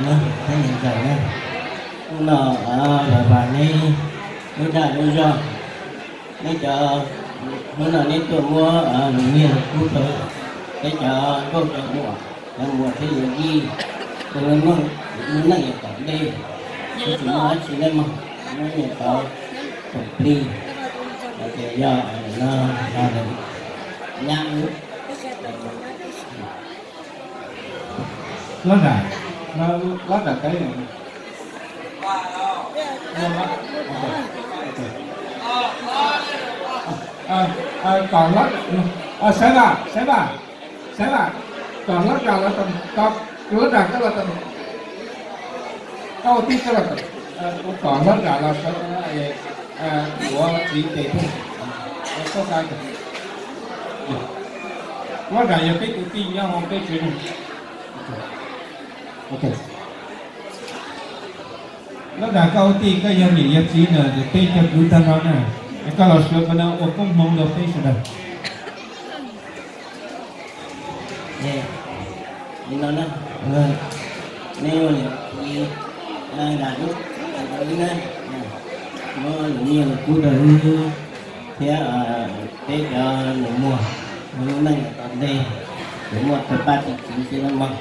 Peb niam ntxawm na, hnub no vam vam neb lub dag lub zog, neb cov, hnub no neb tuaj muab lus nyiaj lus kub rau peb cov nkauj cov muam, cov muam thiab yawm yij, ua lub neej yav tom ntej, tsis muaj dab tsi nej mog, neb niam tov thaum plig, hais tias yog no, no nyab wb. Lab zam, lab zam teb. Kom, Saiv Vam, Saiv Vam, Saiv Vam, kom lab zam los, lab zam koj los, koj ua tij koj los, kom lab zam los sawv, ua txiv tes thiab. Lab zam yog peb tus tij nyob hauv peb tsev neeg. Lab zam koj ua tij koj yog niam yog txiv na, peb cov kwv tag nrho na, koj los sawv qhov no ua koob hmoov rau peb sawv daws. Li no na, neb ua niam txiv, nram lub, nram lub na, muab lus nyiaj lus kub rau wb thiab peb cov nus muag, lub neej tom ntej yuav muaj tau pab tau txuv thiab na mog.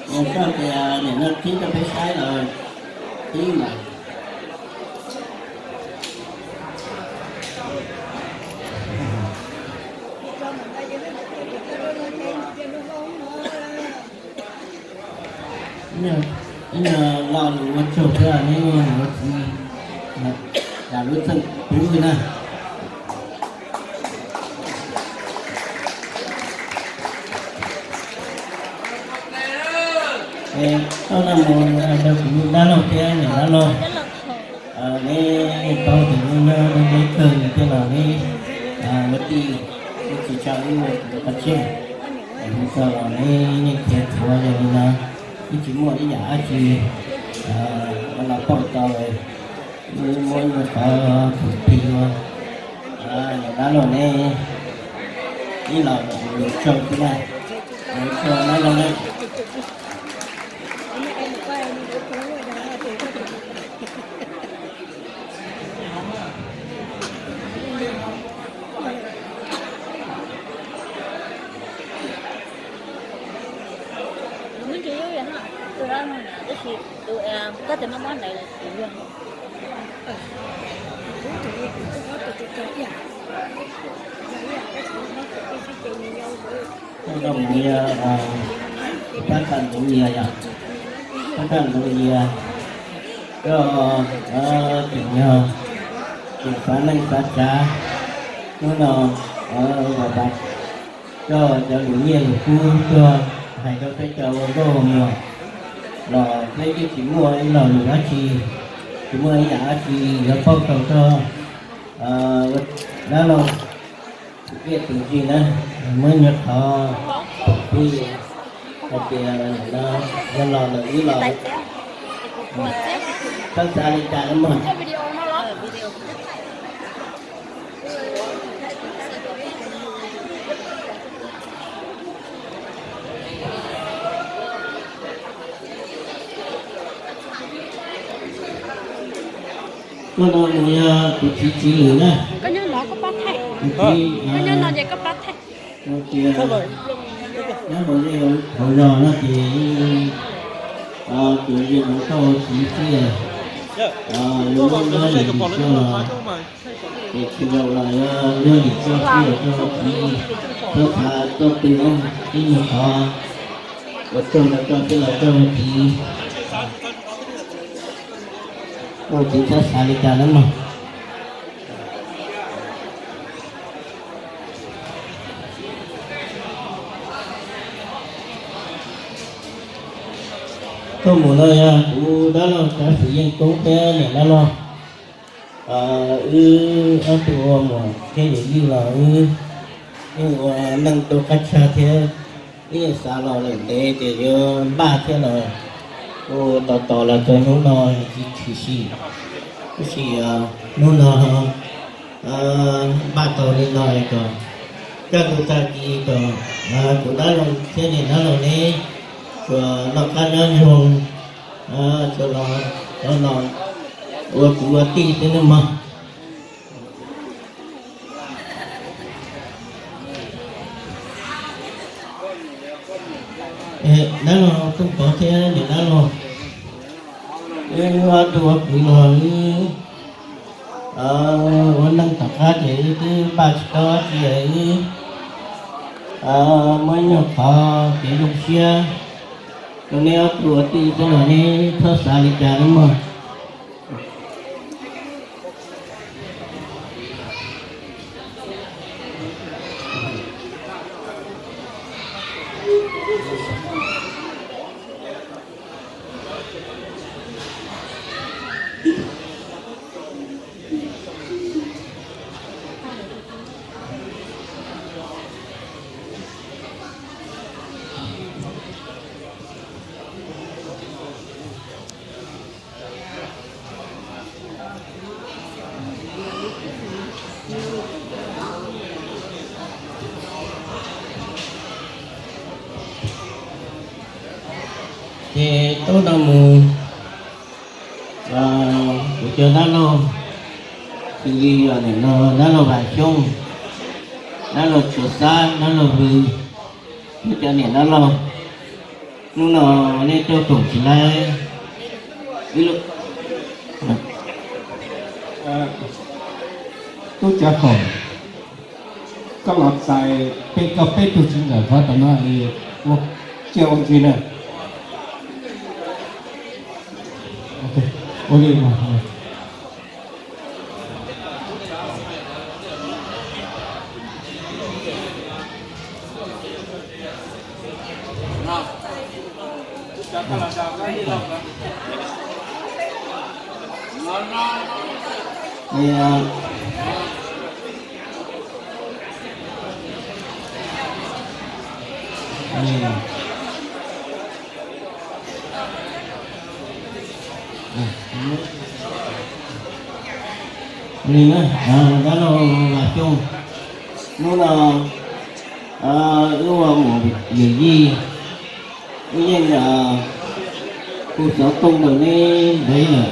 Koj tias nim no qhib rau peb saib los qhib mas. Ib nyuag lo lus ua tsaug thiab neb ua niam ua txiv, lam lub txeej pub na. Tau noj mus rau kuv dab laug thiab niam dab laug, neb paub tias neb nyob deb deb kawg li thiab los neb ua tij, neb tsis tso wb ua kuv qhov tsev, hu txog los neb yeej khiav thuav yog li no, wb tsis muaj ib yam dab tsi los pauj tau, wb muab ib qho thaum plig ua niam dab laug neb ib los lus tsaug thiab na, lus tsaug dab laug na. Tus no tus no tab sis tus koj tes maj mob ntawd tus yog. Koj mus yog pab tag ntuv yias yom, pab tag ntuv yias, koj tseem yog tseem xav neej xav tsav, hnub no vam vam koj cov lus nyiaj lus kub tuaj hais rau peb cov ua nkauj ua muam los peb twb tsis muaj ib lo lus dab tsi, tsis muaj ib yam dab tsi yuav pauj tau koj dab laug tus kiaj tus ntsig na, muab nyuag qhov pub hais tias no yog los lawm wb los txhob xav li cas na mog. Koj no mus yog kuv txiv txiv lwm na. Koj nyob no ces koj pab thaij. Tias nyob hauv zej hauv zos no ces kuv yog hauv tau txiv txiv, yus muab nyob lwm lwm zos los ces tsis zaum los yog nyob lwm zos txiv los rau txiv, txhob xav txoj twg na, ib nyuag qhov ua tsaug los rau txiv los rau txiv. Ua txiv txhob xav li cas na mog. Tuaj mus no yog kuv dab laug Tsav Xwm Yeej Toob thiab niam dab laug, wb ob tug ua muam thiab yawm yij los wb yeej ua neej tau qab tshaj thiab, wb yeej xav los lawm ntev ces yuav npaj thiab los Ua tos tos los txog hnub no tsis tshwm sim, tab sis hnub no npaj tau li no es kom kaj ntug tag kis kom kuv dab laug thiab niam dab laug neb tsuas noj qab nyob zoo, tsuas los no ua kwv ua tij xwb nawb mog. Dab laug Tooj Pov thiab niam dab laug, wb ob tug ua kwv los wb ua neej tom qab ces wb twb npaj tsis tau dab tsi, wb muab nyuag qhov kev zoo siab rau neb ob tug ua tij xwb los neb txhob xav li cas nawb mog. Ces tub no mus, kuv cov dab laug, xws li yog nim no dab laug Vam Xyooj, dab laug Tsuas Xab, dab laug Vws, thiab cov niam dab laug, hnub no nej tuaj koom tsis laib ib lub tub cov khoom, koj los txais peb, koj peb tug txiv ntxawm qhov tom no ua ciaj ua ntsis na. Ua li no. Li na, dab laug Vam Xyooj, hnub no wb ua mus yawm yij, wb yeej hu xov tooj rau neb ntev lawm,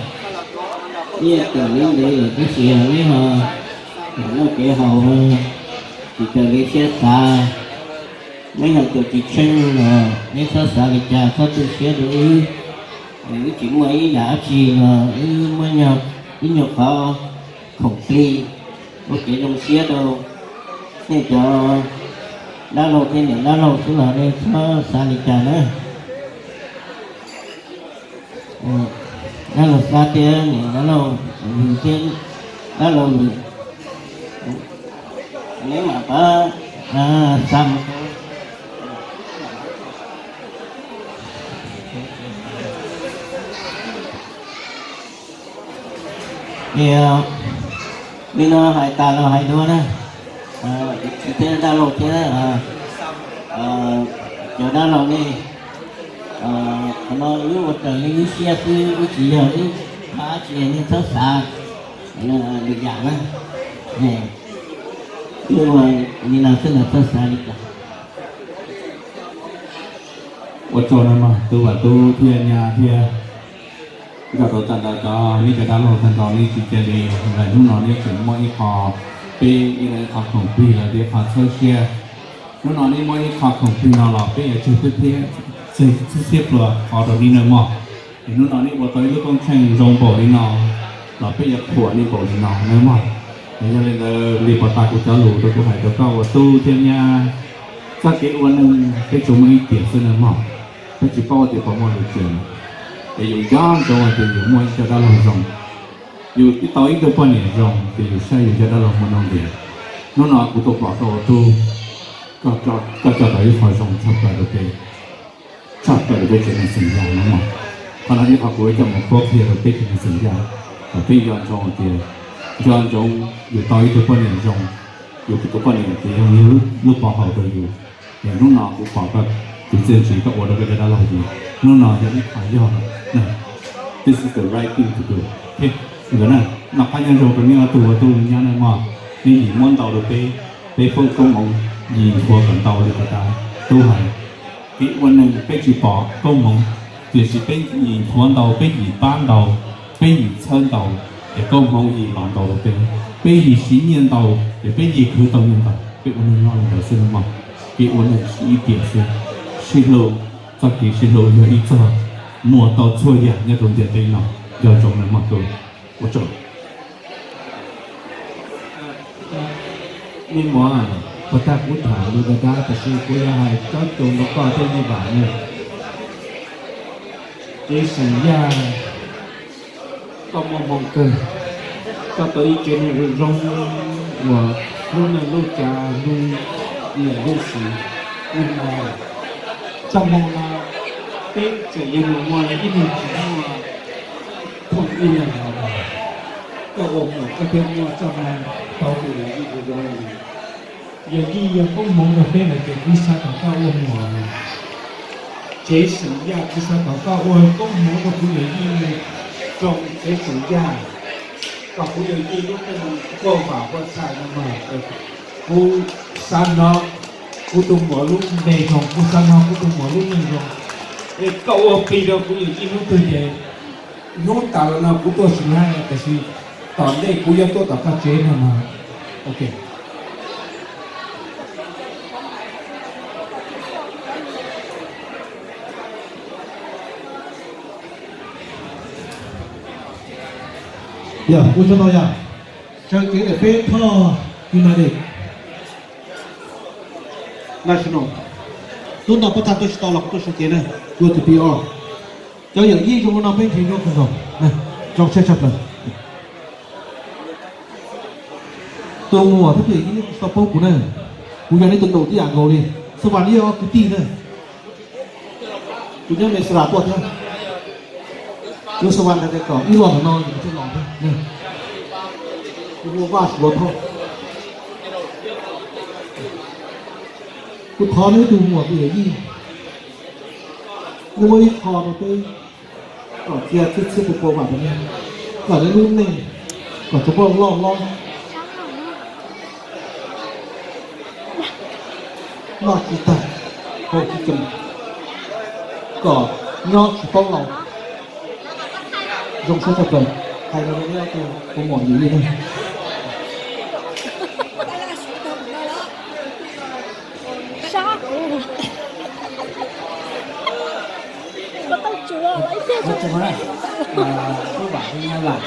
wb yeej tawm neb ntev lawm tab sis neb ho kev noj kev haus tsis raws li siab xav, neb ho tus tsis tsheej los neb txhob xav li cas, txhob tu siab rau wb. Wb tsis muaj ib yam dab tsi los wb muab ib nyuag qhov khoom plig ua kev zoo siab rau nej cov dab laug thiab niam dab laug xwb los nej txhob xav li cas na. Dab laug Xab thiab niam dab laug, thiab dab laug, neb mam pab xa mus. Li no hais tas los hais dua na, thiab dab laug thiab cov dab laug nej, qhov no wb ua raws li wb siab xwb, wb tsis yog wb pab tsis nej txhob xav li yam na. Wb ua li no xwb los txhob xav li cas. Ua tsaug na mog, tub Vam Tub thiab nyab thiab. Nco rau tag nrho cov, neb cov dab laug tag nrho neb tsis cia li, hnub no neb tseem muaj ib qho, peb ib qho khoom plig los tias qhov txhawb siab. Hnub no neb muab ib qho khoom plig no los peb yuav tseg txhiab, tseg txhiab txhiab pluas qhov rau neb nawb mog. Es hnub no neb ua tau ib lub koob tsheej zoo npaum li no los peb yuav qhuas neb npaum li no nawb mog. Es yog li ntawd li puas tas kuv cov lus rau kuv hais rau koj ua tub thiab nyab, txoj kev ua neeg peb tsuas muaj ib tiam xwb nawb mog. Peb tsis paub tias puas muaj lwm tiam, es yus nco ntsoov hais tias yus muaj ib co dab laug zoo, yus tau ib tug poj niam zoo ces yus saib yus cov dab laug muaj nuj nqis. Hnub no kuv tuaj pom koj ua tub, koj tso tau ib qho zoo tshaj plaws rau peb, tshaj plaws rau peb tsev neeg xeem Yaj no mog. Qhov no ib qho kuv coj mus qhuab qhia rau peb tsev neeg xeem Yaj kom peb nco ntsoov tias, nco ntsoov yus tau ib tug poj niam zoo, yus tus poj niam ces yog lub pov haum rau yus. Es hnub no kuv pom koj tus txiaj ntsig koj ua rau koj cov dab laug ces hnub no yog ib qho yog This is the right thing to do. Nkawd na, noj qab nyob zoo rau nej ob tug ua tub ua nyab na mog, nej yim muab ntau rau peb, peb poob koob hmoov yim nthuav kom ntau li puag ta tub hais. Kev ua neeg peb tsis pom koob hmoov, tiam sis peb yim nthuav ntau, peb yim pab ntau, peb yim txhawb ntau, es koob hmoov yim los ntau rau peb. Peb yim siv nyiaj ntau, es peb yim khwv tau nyiaj ntau. Peb ua neeg nyob li ntawd xwb mog, kev ua neeg siv ib tiam xwb. Sib hlub, txoj kev sib hlub yog ib txoj muag tau txhua yam nyob rau ntiaj teb no. Nco ntsoov na mog, ua tsaug. Me muam, puag ta kuv tham lus dab dab tab sis kuv yuav hais cob coo rau koj thiab Yij Vam na. Txiv Xeem Yaj, koj muaj hmoo kawg, koj tau ib tsev neeg zoo zoo uas hlub neej hlub tsa, hlub niam hlub txiv, hlub nraug. Txoj hmoo no peb tseem yuav mus muaj ib leeg tsis muaj phooj ywg li no. Koj ua muam koj thiaj muaj txoj hmoo tau tus yawm yij zoo li no. Yawm yij yog koob hmoov rau peb lawm ces kuv xav kom koj ua muam. Txiv Xeem Yaj, kuv xav kom koj ua koob hmoov rau kuv yawm yij, rau Txiv Xeem Yaj, kom kuv yawm yij lub neej quaj vam quaj txhais no mas. Kuv xav hnov kuv tus muam lub npe zoo, kuv xav hnov kuv tus muam lub neej zoo. Es koj ua plig rau kuv yawm yij hnub twg ces hnub tas los no kuv tuaj tsis laij, tiam sis tom ntej kuv yuav tuaj tom koj tsev no mas. Ok. Yog, ua tsaug ntau yog. Sawv cev ntawm peb Thoj United National. Hnub no puab tag tuaj tsis tau los kuv tuaj sawv cev na, ua tus P R. Cov yawm yij zoo no peb nrhiav nyuaj kawg nkaus, zoo siab tshaj plaws. Tus muam thiab tus yawm yij nej tsis tau paub kuv na, kuv yog nej tus nus tib yam nkaus li. Xab Vas, nej yog kwv tij na. Kuv nyob Meskas tuaj thiab. Kuv Xab Vas hais tias kom wb los ntawm no ces kuv thiaj los thiab. Kuv hu Vaj Suav Thoj. Kuv thov nej ib tug muam tus yawm yij, nej muab ib qho rau peb kom txia txhiab txhiab pua pua vam rau nej, kom nej lub neej kom tsuas poj loj hlob, noj tsis tag, haus tsis txoos, kom nyob tsis paub laus. Zoo siab tshaj plaws, hais rau nej ob tug muam yawm yij na. Sab kuv. Koj tau tsuav ib tiag. Ua tsaug na, Tub Vam thiab Nyab Vam.